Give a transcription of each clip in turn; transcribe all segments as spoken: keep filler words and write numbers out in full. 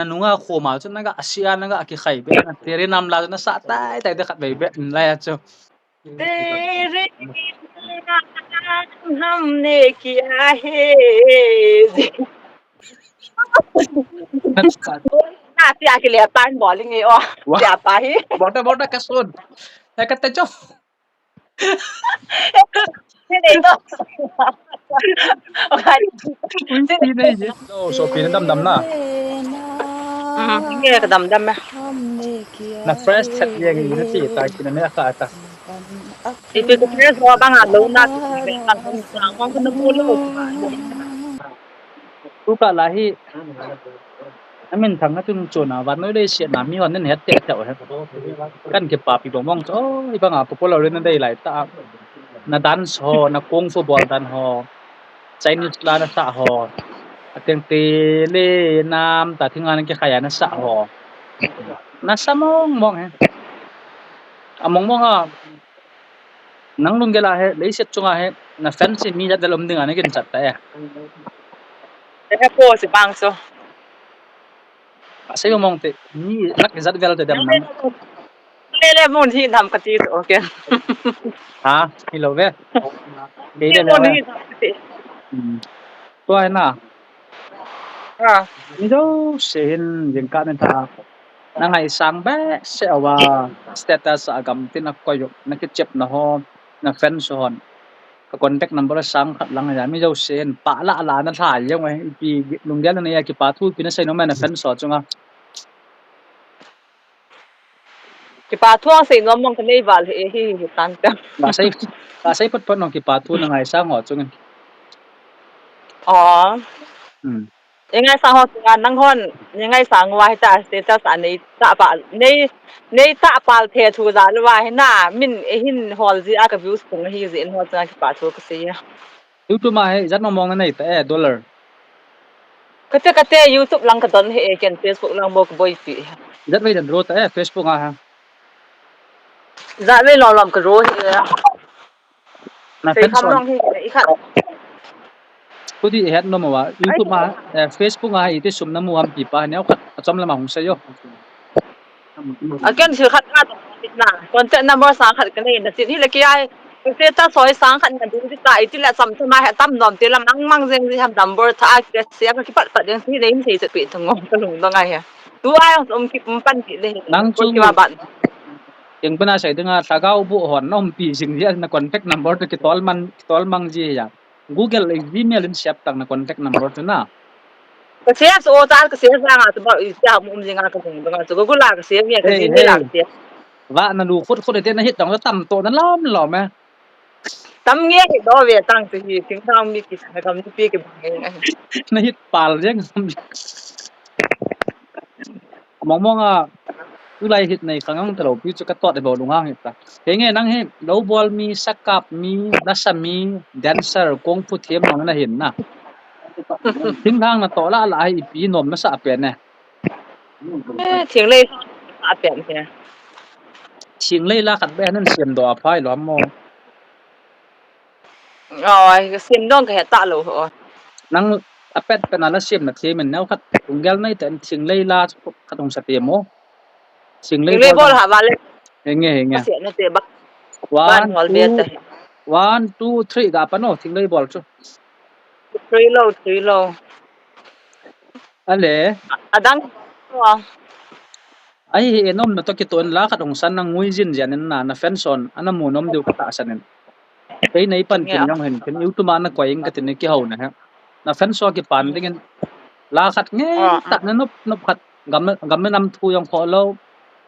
Nanunga khoma chu naga asia, naga akikhai be, na tere nam la chu nasa tai tai te khat vei be, lai a chu. तेरे नाम हमने किया है। Na tia kile pan bol inge o. Wah. Tia pa hi. Bota, bota, kasun. Hai kata cho. Sini to. Okay. Ui, sini je. So, so, pin dam dam na. Hmm, nge ka dam dam me. Na fresh chat ye nge ni ti ta kina me ka ta. Ipi ko fresh ho bang a lo na ti kan ko sa ko ko na ko lo. Tu ka la hi. Amin thang na tun chuna van noi le sia na mi hon nen het te te he. Kan kipapi bong bong cho, i bang a popular na dei lai ta. Na dance ho, na kung fu bol dan ho. Chinese la na sa ho. Ateng te le nam ta thing an ki khaya na sa ho. Na sa mong mong he. A mong mong a. Nang lunggel a he, leiset chunga he, na fan si mi jat vel um dinga na ginchat ta e. He po si bang so. Asei mong te, mi lak jat vel te dem nang. Le le mun hi nam ka ti so, okay. Ha, hi lo ve. Kei le le mun ve. Hi nam ka ti. Hmm. Tua na. Ha. Mi jouse hin jingkah nin tha. Na ngaisang behseh uva status a gam tin a koi u, na kichepna ho, na fans hon. Ka contact number sang khat lang a, mi jouse hin pah lah lah na lha jeng uve, ipi lunggel na nei a kipa thu ipi na sei nom e na fans ho chunga. Kipa thu a sei nom mong ka nei val hi, hi, hi tan te. Ka sei, ka sei pat pat nong kipa thu na ngaisang ho chunga. Oh. Hmm. I ngaisang ho chunga nang hon, i ngaisang uva hi ta status a nei ta pa, nei, nei ta pal the thu da lou va hi na, min e hin hol ji a ka views kung hi ji in ho chunga kipa thu ka sei a. YouTube a hi jat mong mong na nei ta e, dollar. Kate kate YouTube lang ka don hi e, ken Facebook lang bou ka boipi. Jat vei dan ro ta e, Facebook a ha. Jat vei lom lom ka ro hi e. Na sei fans kham hon. Long hi, i khat. Kudi i het nom uva, YouTube a, eh, Facebook a, iti sum na mu ham ti pa, neo khat, achom lama hung sei o. Aken si khat khat, na, contact number sang khat ka nei, na si, hi le ki ai, status soi sang khat na du di ta, iti le cham cham a he tam nom ti lam, mang mang jeng ji ham number tha, a ki se, a ki pat pat jeng si, nei sei se pi thung ngom ka lung dong ai he. Tu ai, um ki, um pan ki le, nang chu ki ma ban. Eng pana sei dinga lhagao bu hon na umpi jing jia na contact number tu kitol man, kitol mang ji ya. Google le Gmail in siap tang na contact number tu na. Ka save o ta, ka save lang a tu ba i sia mu um jinga ka jing dong a tu Google la ka save ya ka Gmail la ka save. Va na lu khut khut te na hit dong tam to na lom lom e. Tam nge do ve tang tu hi ting tang mi ki na kam ni pi ki bang nge. Na hit pal jeng. Mong mong a, tulai hit nei khang ang talo pi chu ka tot e bo lunghang hit ta. Henge nang hi, lo bol mi, sakap mi, nasa mi, dancer, kung fu thiam nong na hin na. Thinglhang na to la la hi ipi nom na sa pen e. Eh, thinglei sa pen e. Thinglei la khat be nan siam do a phai lo mo. Oi, ka siam dong ka he ta lo ho. Nang a pet pet na la siam na thiam in neo khat lunggel nei ten thinglei la khat hung sa thiam o. Thinglei bol ha vale. Henge, henge. Ka siam na te ba. One, two, one, two, three ga pan o thinglei bol chu. Three lo, three lo. Ale. Adang. Ahi hi, enom na to kiton la khat hung san na ngui jin jian in na, na fans hon, ana mu nom diu ka tahsan in. Kei nei pan kin jong hin, kin YouTube a na koi ing ka tin kihou na he. Na fans ho kipan ding in, la khat nge ta na nop, nop khat, gam, gam nam thu jong kho lo,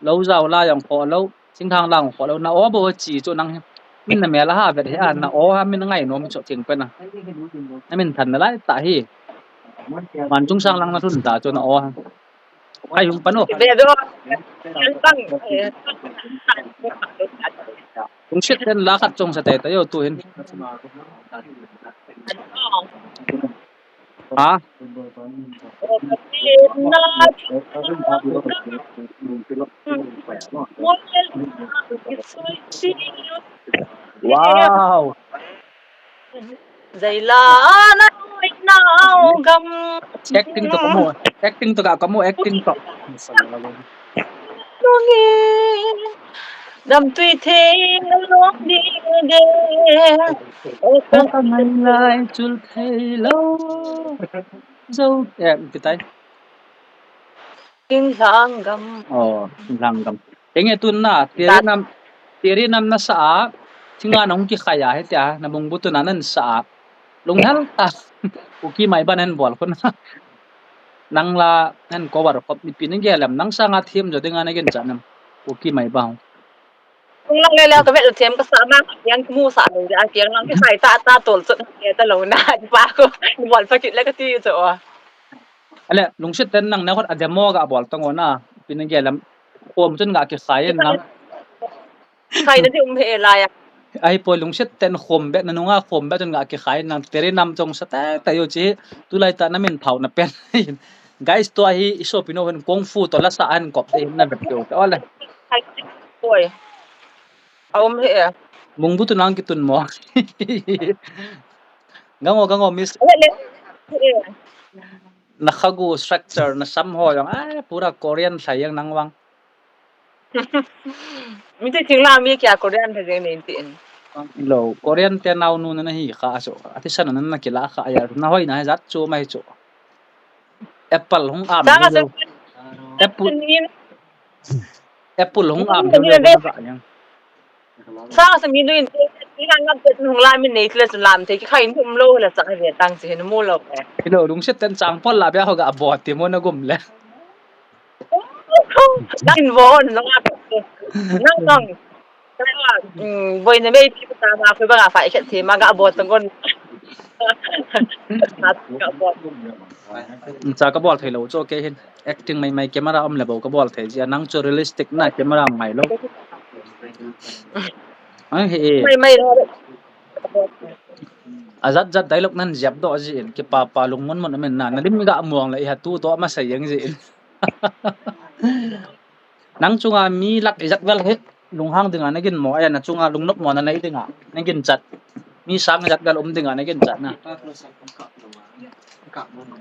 lo jao la jong kho lo, singthang la jong kho lo, na o bo chi chu nang he. Min na mel a ha vet he a, na o ha min ngai nom chu thing pen a. Na min than na lai ta hi. Man chung sang lang na thun ta chu na o ha. Ai hung pano. Lungset ten la khat chong sa tai tai o tu hin. Ha? Wow. Zaila na Nau gam. Acting to kamu, acting to ka kamu, acting to. Nungi. Dam tui thei na long ding de. O ka ngai lai chul thei lo. Zo, eh, kitai. King lang gam. Oh, king lang gam. Enge tun na, tiri nam, tiri nam na sa a, thinga nong kikhai a, hetia, na bung butu na nan sa a. Lunghel ta. Kuki mai ban hen bol khun. Nang la, hen ko war khop ni pin nge lam, nang sanga thim jo dinga na gen cha nam. Kuki mai ba. Kung lang le le ka vet lo them ka sa ma, yang mu sa lo ja, yang lang ki sai ta ta tol chot ke ta lo na, pa ko, bol pa kit le ka ti cho. Ale, lungset ten nang na khot a demo ga bol tang ona, pin nge lam, khom chun ga ki sai nang. Sai na di um he la ya. Ai po lungset ten khom be na nunga khom be chun ga ki khai nang tiri nam chong sa ta ta yo chi, tulai ta na min phau na pen. Guys, tua hi i sopi no hen kung fu to la sa an kop te na vet yo. Ole. Hai. Oi. A um he e. Mungbu tu nang kitun mo. Gango, gango, miss. Ole, le. E. Na khagu structure, na sam ho jong. Ai, pura Korean thai jeng nang vang. Mi te thing la mi kia Korean thai jeng nei tin. Lo, Korean te nau nu na hi kha so. Ati san na na kila kha ya. Na hoi na jat chu mai chu. Apple hung am. Sa ka ni lo. Sa Apple. Sa ni Apple hung am. Ni lo ni lo. Ba yang. Sa sa mi duin te, ti han ngap te hung la min nei tle sun lam te, ki khai in um lo la sa ve tang chi hin mu lo. Kilo lungset ten chang pol la bia ho ga bo ti mo na gum le. Din bo na nga. Nang nang. Sa, mm, boi na mei ti ta ma khu ba ga fa i khet ti ma ga bo tang kon. Ga bo. Cha ka bol thei lo cho ke hin. Acting mai mai camera um le bo ka bol thei jia nang chu realistic na camera mai lo. Ai he. Mai mai lo. A jat jat dialogue nan jep do ji in ki pa pa lung mon mon amen na na lim ga muang le i ha tu to ma sa yang ji in. Nang chunga mi lak i jat vel he. Lunghang dinga na gin mo, aya na chunga lungnop mo na nei dinga, na gin chat. Mi sang jat gal um dinga na gin chat na.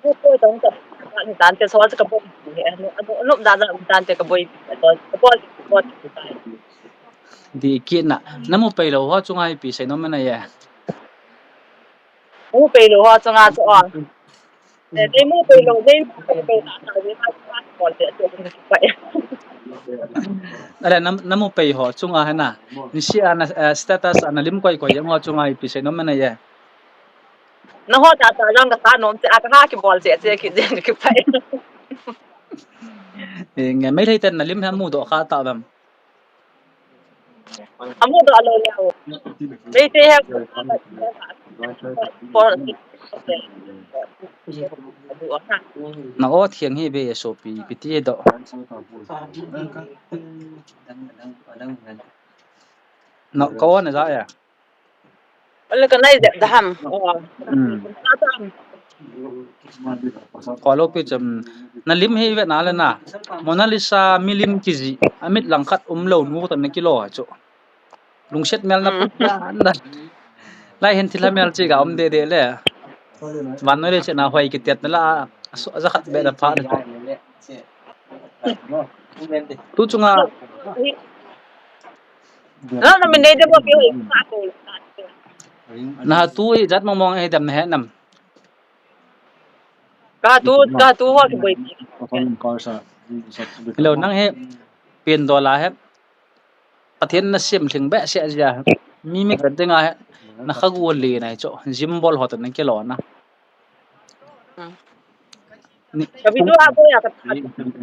Ko ko dong ka, ni tan te so ka boi. Nop da da tan te ka boi. Ka boi, ka boi. Di kit na, na mu pei lo ho chunga ipi sei nom na ye. Mu pei lo ho chunga chu a. Ale, na, na mu pei ho chunga hena. Ni si a na, eh, status a na lim koi koi jeng ho chunga ipi sei nom na ye. Na ho ta ta jang ka sa nom che a ka ha ki bol che che ki jeng ki pai. Eh, nge mai thei ten na lim ha mu do kha ta bam. Amu do alo le o. Meitei he. Na o thiang hi be sopi piti do. Na ko na ja ya. Ole ka nai dep da ham. Oh. Hmm. Ko lo pi cham na lim hi ve na le na. Mona Lisa milim kiji. Amit langkhat um lo nu ta na kilo ha chu. Lungset mel na pu dan dan. Lai hin thil ha mel chi ga um de de le. Van noi le che na hoi ki tet na la. Asu aja khat be da pha. Tu chunga. Na, na min nei de bo ki hoi. Na tu i jat mong mong e dam na he nam. Ka tu, ka tu ho ki boi. Hello, nang he pen do la he. Pathen na sem lhing be se jia. Mi mi ka dinga he. Na kha gu le na cho. Jim bol ho to na ke lo na. Hmm. Ni, ka video a ko ya ka.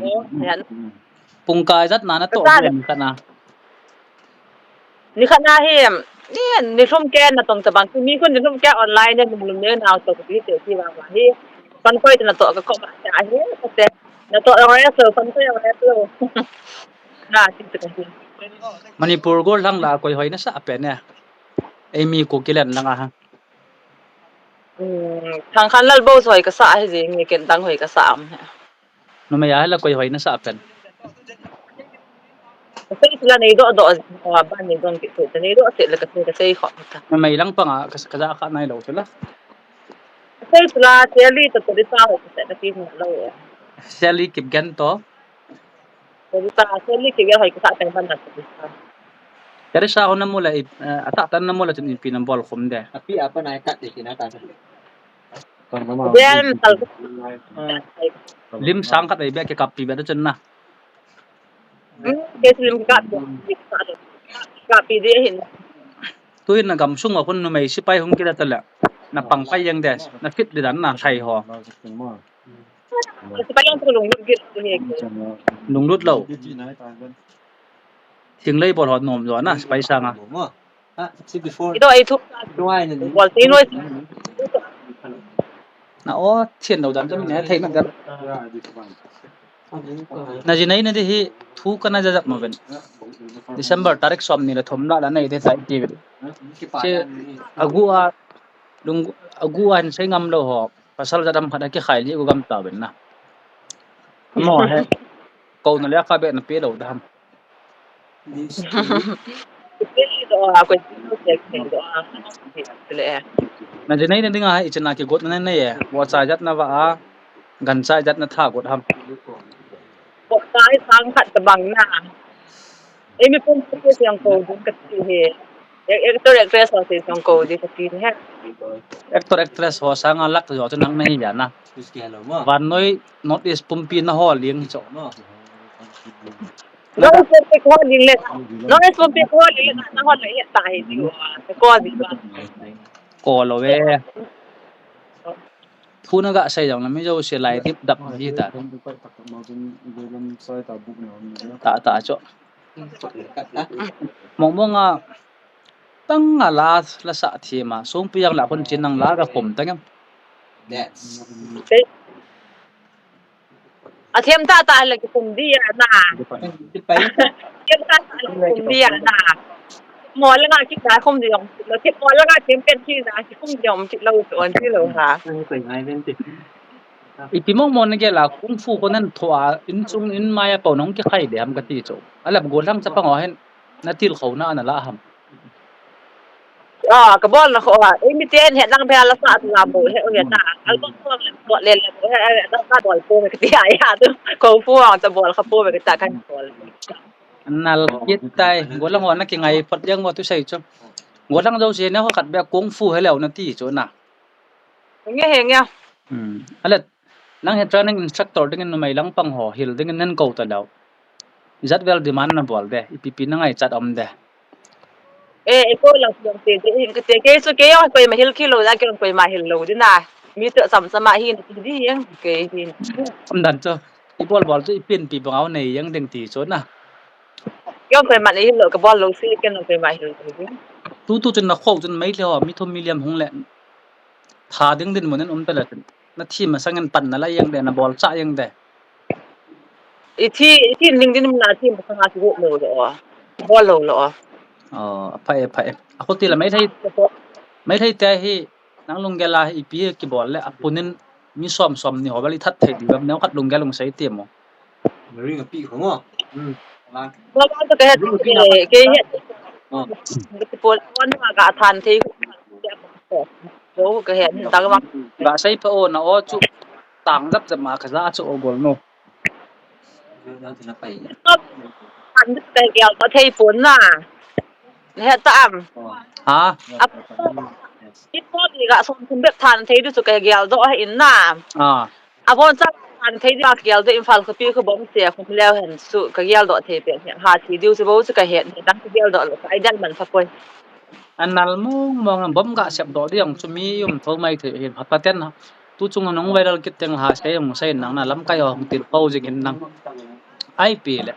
Oh, ya. Pung kai jat na na to. Ka sa ni ka na. Ni khat na hi, ni, ni lhum ke na tong tabang, mi khun ni lhum ke online ne, lum lum ne, na to, ki te, ki ba ba hi. Pan koi na to, ka ko ba, ta hi, ka te. Na to, ong re, so, pan koi, ong re, so. Na, ti te, ka hi. Manipur gol lang la, koi hoi na sa, pe ne. Ei mi ko kilen lang a ha. Hmm, thang khan lal bo hoi ka sa, hi ji, mi ken tang hoi ka sa, am. Numei a la koi hoi na sa pen. Ka sei la nei do do, ba nei don ki tu, nei do se la ka sei, ka sei kho ta. Numei lang panga ka, ka ja kha nai lo tu la. Ka Sei sula, Sally to Teresa ho kisah na ki na lo ya. Sally Kipgen to. Teresa, Sally Kipgen ho kisah teng ban na Teresa. Teresa ho na mu le, eh, ata tan na mu le chun ipi na bol khum de. Api apa na kat de kina ta. Then, tal- Lim sang khat ai be ke kapi be da chun na. Hmm, ke lim kap, kap pi de hin. Tuin na gamsung a khun numei sipai hung kila tala. Na pang pai jeng de, na fit de dan na thai ho. Sipai jeng tu lunglut gil tu he. Lunglut lo. Thinglei bol ho nom jo na, sipai sanga. Ito ai thu. Bol te noi. Na o, thien lo dan jam ne, thei na dan. Na ji nei na di hi thu kana jajat mo ven. December tarik som ni le thum la la nei de tai ti ven. Che agu a, lung agu a hin sei ngam lo ho. Pasal jadam khat a kikhai li gu gam ta ven na. Mo he. Ko na le kha be na pe lo dam. Na ji nei na dinga i chena kigot na nei e. Bo cha jat na va a. Gan cha jat na tha got ham. Bo cha i sang khat ka bang na. Ei mi pum pum siang ko dun ka ti he. Actor actress ho siang ko di ka ti he. Actor actress ho sanga lak jo chu nang nei ya na. Vannoi North East pumpi na ho ling hi chu. North East pumpi ko ling le. North East pumpi ko ling le na ho le ya ta hi di wa. Ko di wa. Ko lo ve. Thu na ga sei jong na mi jo se lai dip dap ji ta. Ta ta chu. Mong mong a tang a la la sa thi ma. Song pi yang la kon chin nang la ga khom ta ngam. That's A thiam tah tah le kikum dia na. Thiam tah tah le kikum dia na. Mo le nga ki ta kum dia. Mo le nga thiam pen ki na kikum dia um ki lo to an ki lo ha. Ipi mong mong na gel a kung fu ko nan tho a in chung in mai a pau nong kikhai de ham kati chu. Alap golang chapang o hin na til khona ana la ham. A, kabol na kho a. Ei mi ten he nang bel la sa tu la bo he o he ta. Album ko le bo le le bo he he ta ka bol po me ti a ya tu. Ko fu ang ta bol kha po me ta kan bol. Nal kit tai. Golang ho na kingai phot jeng mo tu sei chu. Golang jo se na ho khat be kung fu he leo na ti chu na. Nge he nge. Hmm. Ale nang he training instructor dingin numei lang pang ho hil dingin nen ko ta leo. Jat vel demand na bol de, ipi pi na ngai chat om de. E, e ko lang jong te de, hin ka te ke su ke jong koima hil kilo da, ke jong koima hil lo de na. Mi te sam sama hin ti di jeng ke hin. Om dan chu, i bol bol chu i pin pi bang au nei jeng ding ti chu na. Ke jong koima nei hil lo, ka bol lo si ke jong koima hil lo de. Tu tu chun na kho chun mai le ho, mi thum mi liam hung le. Tha ding dinmun in um ta le chun. Na thi masang in pan na la jeng de, na bol cha jeng de. I thi, i thi ding dinmun a thi masang a thi lo lo. Bol lo lo. Oh, aphai, aphai. A khuti la mai thei, mai thei te hi, nang lunggel a hi ipi kibol le, a punin mi som som ni ho bel i that thei di bam neo khat lunggel lung sei ti mo. Ring a pi kho mo. Hmm. Mo mo to ke het, ke het. Oh. Ke pol on ma ka than thei. Ko ka het ta ka bang. Ga sei pha o na o chu tang dap dap ma ka ja chu o gol no. An ka gel ta thei pon na. He ta am. Ha? Ap-, ki pon ni ga som thum bep than thei du chu ka gel do ha in na. Ah. A bon cha than thei du ka gel do Imphal khopi ko bom se khum leo hen chu ka gel do thei pe ha thi diu chu bo chu ka het dang ka gel do lo ka ai dan man pha poi. An nal mong mong an bom ga sep do diang chu mi um tho mai thei hin ha paten ha. Tu chung nong viral kit teng ha sei ong sei nang na lamkai ho hung til pau jing in nang. Ai pi le.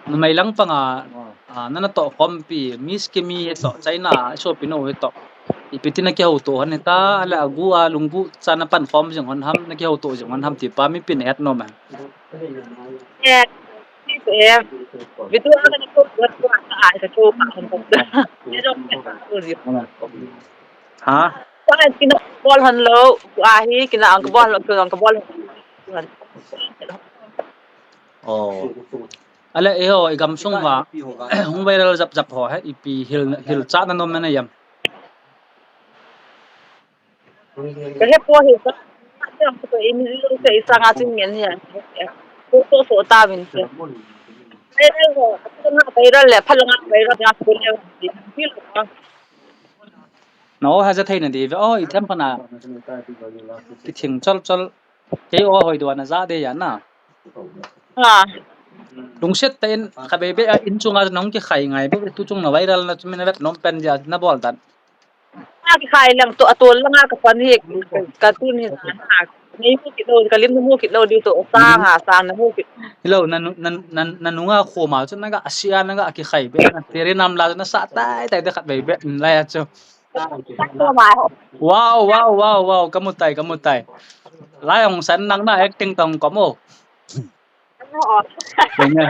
Numei lang panga, a, nana to khom pi, Miss Kimi he to, China, so pi no he to. Ipi tina kihou to han ta, le agu a lunggu cha na pan khom jing hon ham, na kihou to jing hon ham ti pa mi pin het nom a. Eh, eh. Bitu a ka ni ko ko ko a ka ko ka ko. Ni jong ko ko ji. Ha? Ko a kina bol han lo, ko a hi kina ang bol lo, ko ang bol. Oh. Ale, eiho, i gamsung va, hung viral jap jap ho, he, ipi hil, hil cha na nom na yam. Ka he po hi ka. Ka in lo ka isa nga chin ngen hi. Ko to so ta min se. Ai ai ho. Ka nga viral le, pha nga viral nga ko le. Ni lo. Na o ha ja thei na di ve o, i them pana. Ki thing chol chol. Kei o hoi do na ja de ya na. Ha. Lungset tah in ka be be a in chunga nong ki khai ngai be tu chung na viral na chu min vet nom pen ja na bol dan. Ka khai lang to, a to lang a ka pan hi, ka tun hi sa na. Nei mu ki lo, ka lim mu ki lo di to, sang a, sang na mu ki. Hello, na nu-, na, na, na nunga kho ma chu na ga asia na ga ki khai be na tere nam la na sa tai tai de khat be be, mm, lai a chu. Wow, wow, wow, wow, ka mu tai, ka mu tai. Lai ong san nang na acting tong ko mo. Henge.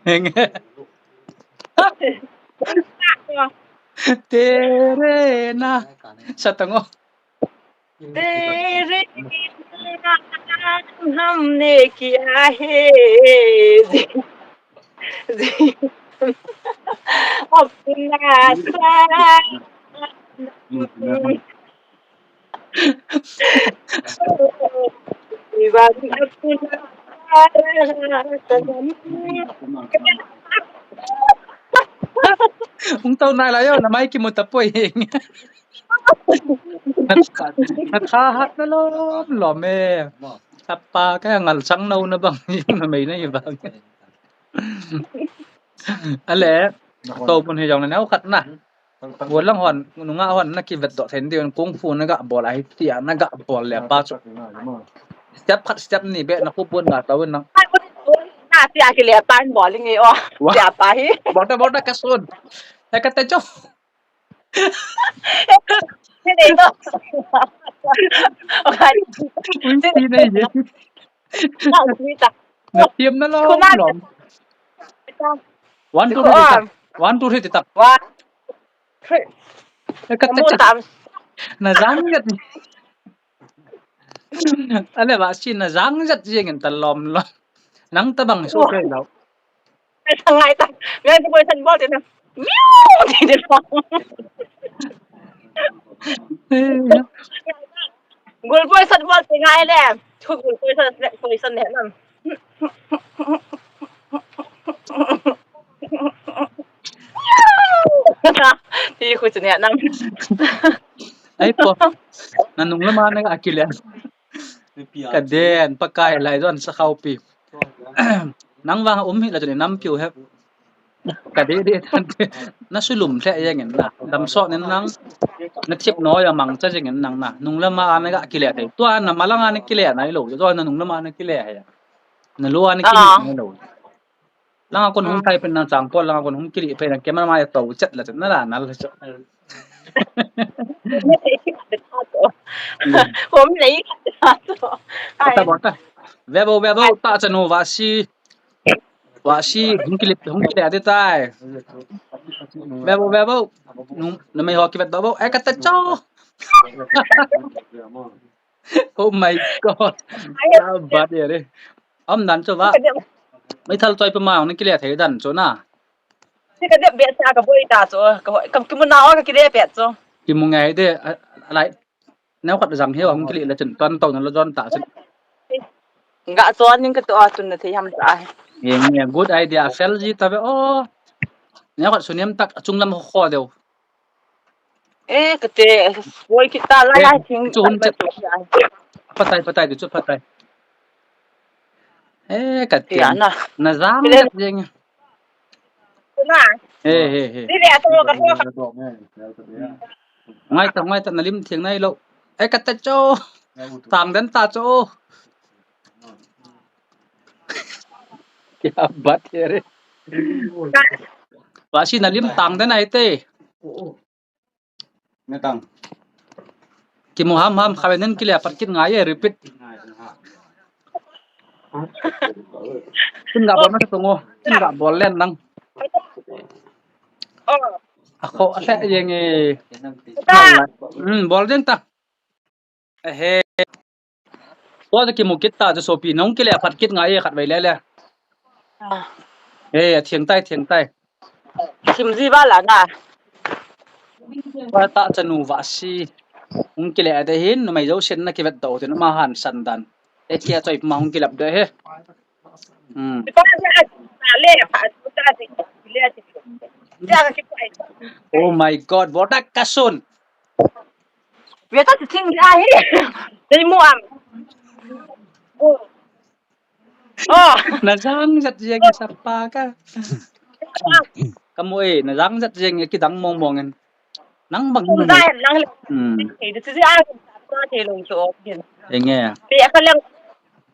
Henge. Tere na. Sa tango. तेरे नाम हमने किया है अपना सा Ung tau nai la yo, na mai ki mu ta poi. Na tha hat na lom lom e. Apa ka ngal sang nau na bang, na mai na bang. Ale, to pun hi jong na neo khat na. Bol lang hon, nunga hon, na ki vet doh then diu, kung fu na ga bol ahi, tia na ga bol le pa chu. Step khat, step ni be, na khu bun na tau na. Na tia ki le pa bol nge o. Wa. Tia pa hi. Bol ta, bol ta ka sun. Na ka ta cho. Ni nei to. Okay. Ui, ni nei ye. Na, ni ta. Na tiam na lo, lo. One, two, three, ta. One, two, three, ta. One, three. Eh, ka ta cha. Na jang yat. Ale ba si na jang yat jeng ta lom lom. Nang ta bang so ke lo. Ngai ta. Ngai ta boy san bol te na. Miu! Te te lo. Gul boy san bol te ngai le. Thu gul boy san, boy san ne nam. Ti khu chu ne nam. Ai po. Na nung lama na ga kile. Ka den, Pakai lai don sa khau pi. Nang vang um hi la chu ni nam piu he. Ka de de tan te. Na sulum the yang na. Dam so nen nang. Na thip no ya mang cha jeng nang na. Nung lama na ga kile te. Tua na malang a na kile na lo. Tua na nung lama na kile ya. Na lo a na kile na lo. Langa kon hung thai pen nang chang pol, langa kon hung kili pen nang kemana ma ya to chet la chet na la na la chet. Kom nei. Bota bota. Vebo vebo ta chanu vasi. Vasi hung kili hung kili ade tai. Vebo vebo. Nu na mai ho ki vet do bo. Ai ka ta cho. Oh my God. Ai, ah, bad ya re. Am dan chu va. Ka dep. Mai thal choi pa ma ni kile thei dan chu na. Ni ka dep be sa ka boi ta chu. Ka, ka, ki mu na o ka kile pe chu. Ki mu ngai de, a, a lai. Neo khat jang he wa hung kile la chun ton to na lo jon ta chun. Ga chon ning ka to a chun na thei ham ta. Ye, ye, good idea. Fel ji ta ve o. Neo khat sunem tak chung lam kho deu. Eh, ka te, boi kita lai lai thing chu hun chet. Patai, patai, chu patai. Eh, ka te. Na jang jat jeng. Na. He, he, he. Ngai ta, ngai ta, na lim thing nai lo. Eh, ka ta cho. Tang den ta cho. Kya baat hai re. Vasi na lim tang den ai te. Nge tang. Ki mu ham ham khaven nen kile pat kit ngai e repeat. Kin ga bol ma sa tungo. Kin ga bol len nang. A kho a se yeng e. Hmm, bol den ta. Ehe. Tua chu kimu kit ta chu sopi nong kile phat kit ngai e khat vei le le. Ah. He, thiang tai, thiang tai. Thim ji va la na. Vata chanu Vasi. Hung kile de hin, numei jousen na kivet doh tin, ama hansan dan. Ekia choi ma hung kilap de he. Hmm. Oh my God, what a kasun. Veta ti thing dia hi. Dei mu am. Oh. Oh. Na jang jat jeng sapa ka. Kamu e, na jang jat jeng kidang mong mong en. Nang bang. Kum nu. Dai lang. Hmm. Ei, tu si a. Sa te long so. Enge. Pe a ka lang.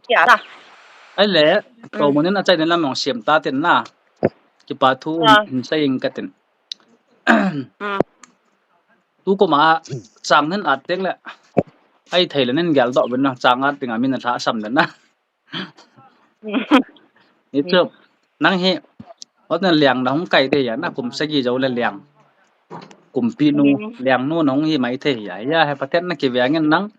Ya na. Ai le, ko mo nen a chai nen lam mong siam ta ten na. Kipa thu in sai ing ka ten. Hmm. Tu ko ma chang nen at teng le. Ai thei le nen gal doh ben na chang at teng a min a tha sam den na. Ni chu, nang hi, hot na liang na hung kai de ya, na kum sagi jou le liang. Kumpi nu, liang nu na hung hi mai thei ya, ya, he paten na ki veng in nang,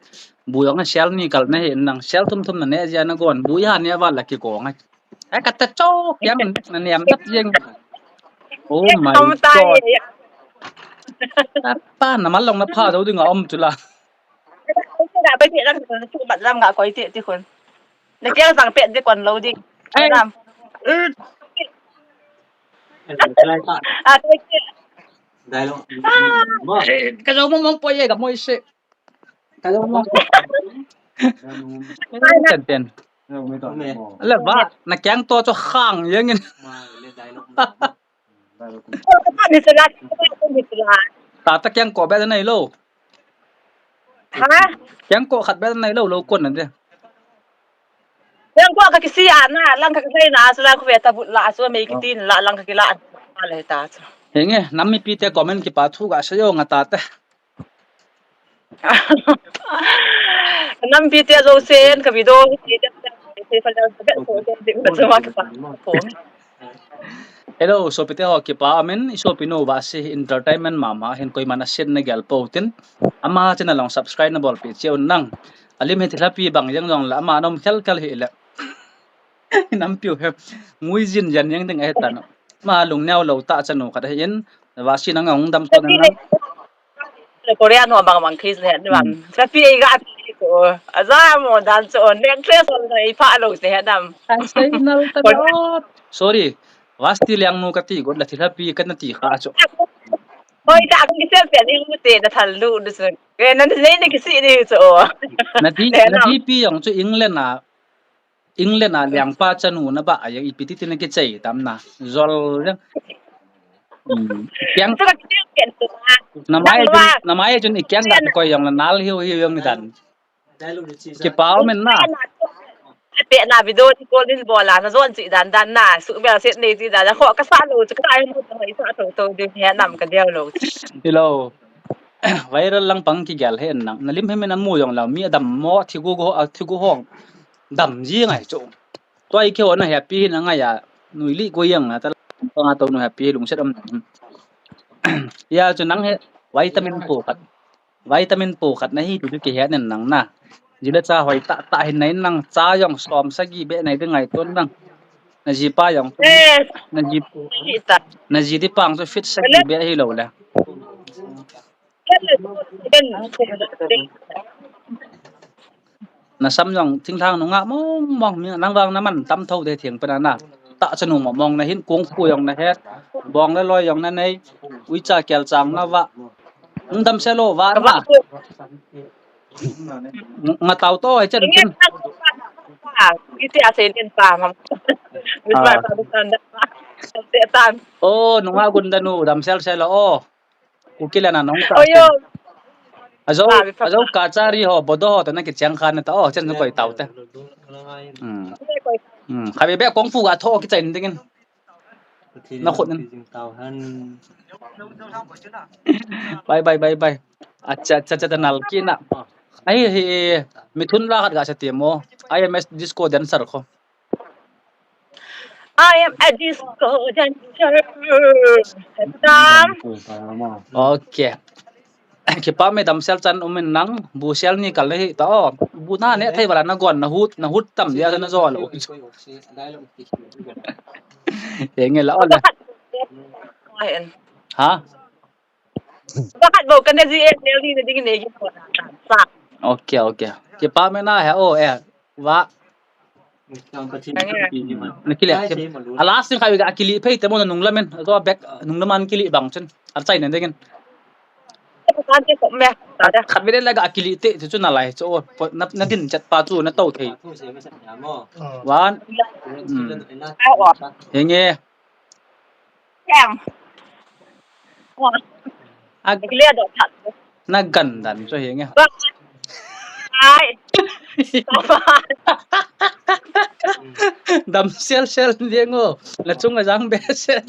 bu jong na sel ni kal na hi nang, sel thum thum na ne ya na gon, bu ya ne va la ki ko ngai. Ai ka ta cho, yang na niam tap jeng. Oh my God. Pa, na mal long na pha jou ding a om chu la. Na koi ti lam, tu bat lam nga koi ti ti khun. Na kiang sang pet di kon lo ding. Ai. Lam. A, koi ti. Dai lo. Ka jo mong mong poi ye ka moi se. Ka jo mong. Ten ten. Le va, na kiang to cho khang ye ngin. Ni sila, ni sila. Tata kiang ko be nei lo. Ha? Kiang ko khat be nei lo, lo kon na de. Kiang ko ka kisi ana, lang ka kisei na, sila ko ve ta but la, so me kitin la, lang ka kila. Ale ta. Henge, nam mipi te comment kipa thu ka sa yo nga tata. Nampi te jousen ka video hi te, te fa le ka so te ka so ma ka pa ko. Hello, sopi te ho kipa amen, i sopi nu Vasi Entertainment mama hin koiman a sin na gel po tin. Ama channel long subscribe na bol pi cheu nang. Alim hi thilha pi bang jeng jong la ama nom khel khel hi le. Nampiu he. Ngui jin jan jeng ding ahi tan. Ma lung neo lo ta chanu khat ahi in. Vasi nang hung dam so nang. Korea no bang bang case le ni bang. Sa pi ga pi ko. Aza mo dan so necklace on na i pha lo se dam. Sai nal ta. Sorry. Vasi liang nu ka ti got la thilha pi ka na ti kha cho. Hoi ta ki se pe ni mu te na thal lu du so. Ke na ni ni ki si ni so. Na di na di pi jong chu England a England a liangpa chanu na ba a, ipi ti ti na kichei tam na. Zol jeng. Hmm. Kiang. Na mai jun, na mai jun i kiang da koi jong na nal hiu hiu jong ni dan. Kipa men na. Pe na video ni ko lin bola na zon chi dan dan na. Su bel set nei ti dan. Ko ka sa lo chu ka ai mo ta mai sa to to din he nam ka deu lo. Hello. Viral lang pang kigel he nang. Na lim he men amu jong la mi adam mo thi gu go a thi gu hong. Dam ji ngai chu. Tua i keu na happy hi na ngai a, nui li ko yang na ta, pa nga to nu happy hi lungset um. Ya chu nang he vitamin po khat. Vitamin po khat na hi tu ki he nen nang na. Ji le cha hoi ta ta hin nai nang cha jong som sagi be nai de ngai ton nang. Na ji pa jong. Eh. Na ji. Hi ta. Na ji di pang chu fit sagi be hi lo le. Na sam jong thingthang nunga mong mong mi nang vang na man tam tho de thing pe na na. Ta chanu mong mong na hin kung fu jong na het. Bong le loi jong na nei. Ui cha kel chang na va. Ung dam se lo va na. Nga tau to ai chen chen. Iti a se len pa mam. Ui pa pa tan da. Te tan. Oh, nunga gun da nu dam sel sel o. Kuki le na nong ta. Oyo. Ajo, ajo ka chari ho, bodo ho, to na kicheng khan ta, oh, chen koi tau te. Hmm. Hmm. Khabe be kung fu ga tho kichai ning dingin. Na khut nin. Bye, bye, bye, bye. Acha, acha, acha, nal ki na. Ai, hi, mithun la khat ga sa ti mo. I M S disco dancer ko. I am a disco dancer. Tam. Okay. Kipa me dam sel chan umin nang, bu sel ni kal hi ta o. Bu na ne thei bala na gon na hut, na hut tam dia na zo lo. Enge la o la. Ha? Pakhat bou kana ji e, lel ni na ding ne ki ko na. Sa. Okay, okay. Kipa mena he o e. Wa. Nang e. Nakile. A last thing khat ga kile phei te mo na nung lamen. Zo back nung laman kile bang chun. A chai na dingin. Pakhat te ko me. Sa da. Khat vele la ga kile te chu na lai chu o. Na, na din chat pa chu na to thei. One. Hmm. Ai o. Henge. Yang. Wa. Ag- Kile do chat. Na gan dan chu henge. Ai. Dam sel sel ding o. Na chung a jang be sel.